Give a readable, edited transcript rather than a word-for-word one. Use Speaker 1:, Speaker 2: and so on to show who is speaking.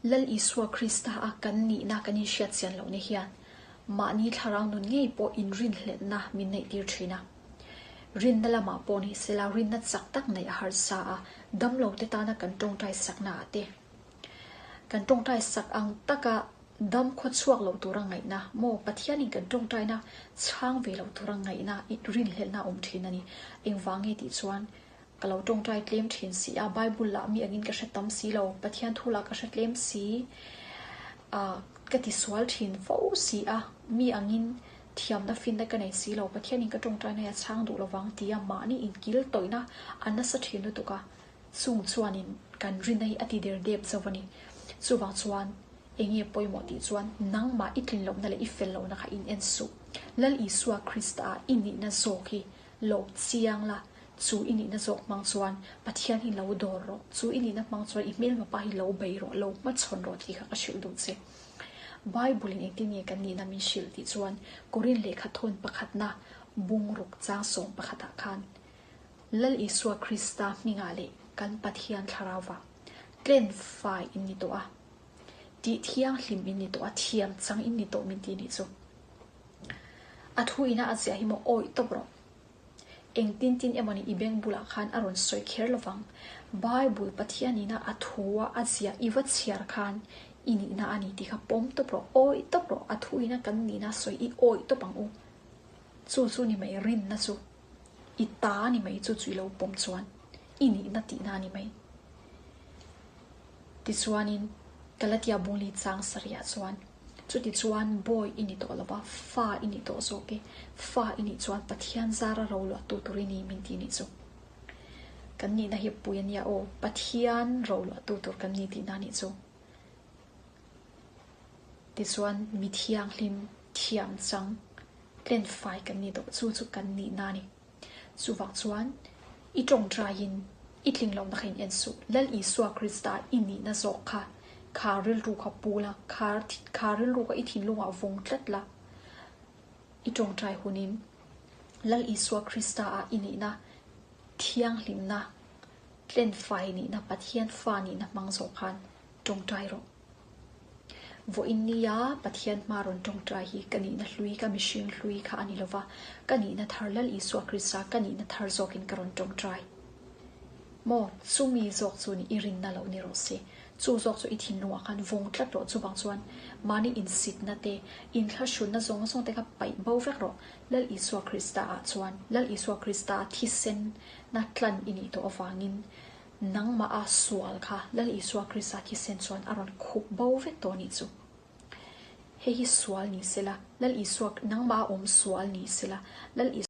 Speaker 1: Lal Isua Krista a kan nihna kan inhriat chian lohna hian mahni thlarau nun ngei pawh inrinhlelhna min neihtir thin a. Rinna lamah pawh ni sela rinna chak tak neih a harsa a, damlote tana kan tawngtai sakna ah te kan tawngtai sak ang taka dam khawchhuak lo tura ngaihna maw Pathianin kan tawngtaina chhang ve lo tura ngaihna rinhlelhna a awm thin a ni. Engvang nge tih chuan Ka lo tawngtai tlem thin si a, Bible lah mi angin ka hre tam si lo, Pathian thu lah ka hre tlem si, ah ka ti sual thin fo si a, mi angin thiamna finna ka nei si lo, Pathianin ka tawngtai na hi a chhang duh lovang tia mahni inkil tawihna a nasa thin lutuk a, chung chuanin kan rinna hi a ti der dep zo a ni. Chuvang chuan enge pawimawh tih chuan nangmah i tlin lohna leh i fel lohna kha in en suh. Lal Isua Krista ah i nihna zawk hi Lo chiang la, chu i nihna zawk hmang chuan Pathian hi lo dawr rawh, chu i nihna hmang chuan i hmelma pa hi lo bei rawh, lo hmachhawn rawh tih kha ka hrilh duh che. Bible in engtin nge kan nihna min hrilh tih chuan Korin lehkha thawn pakhatna bungruk chang sawm pakhatah khan Lal Isua Krista hmingah leh kan Pathian thlarauva tlen fai in ni tawh a, tih thianghlim in ni tawh a, thiam chang in ni tawh min ti nih chu. A thu ina a ziah hi maw awih tawp rawh. Engtin tin emawni i beng bulah khan a rawn sawi kher lovang. Bible Pathian ina a thu a a ziah i va chhiar khan i nihna a ni tih kha pawm tawp rawh, awih tawp rawh. A thu ina kan nihna sawi i awih tawp ang u. Chu chu ni mai rinna chu i ta a ni mai chu chu i lo pawm chuan i nihna tihna a ni mai. Tichuanin Galatia bungli chang sarihah chuan Chutichuan bawi i ni tawh lo va, fa i ni tawh zawk e, fa i nih chuan Pathian zara ro luahtu tur i ni min ti nih chu. Kan nihna hi pui a nia aw, Pathian ro luahtu tur kan ni tihna nih chu. Tichuan mi thianghlim, thiam chang, tlenfai kan ni tawh, chu chu kan nihna a ni. Chuvang chuan i tawngtaiin i tling lohna kha in en suh. Lal Isua Krista i nihna zawk kha kha rilru kha pu la, kha kha rilru kha i thinlungah vawng tlat la. I tawngtai hunin Lal Isua Krista ah i nihna thianghlimna, tlenfai nihna, Pathian fa nihna hmang zawk khan tawngtai rawh. Vawiin nia Pathian hma rawn tawngtai hi ka nihna hlui, ka mihring hlui kha a ni lova, ka nihna thar Lal Isua Krista ka nihna thar zawkin ka rawn tawngtai. Maw, chumi zawk chu ni i rinna lo ni rawh se. Chu zawk chu i thinlungah khan vawng tlat rawh, chuvang chuan mahni insitna te, inthlahrunna zawng zawng te kha paih bo vek rawh. Lal Isua Krista ah chuan Lal Isua Krista thisen na tlan i nih tawh avangin Nangmah a sual kha Lal Isua Krista thisen chuan a rawn khup bo vek tawh anih chu. Hei hi sual ni sela, Lal Isua nangmah a awm sual ni sela, Lal Isua.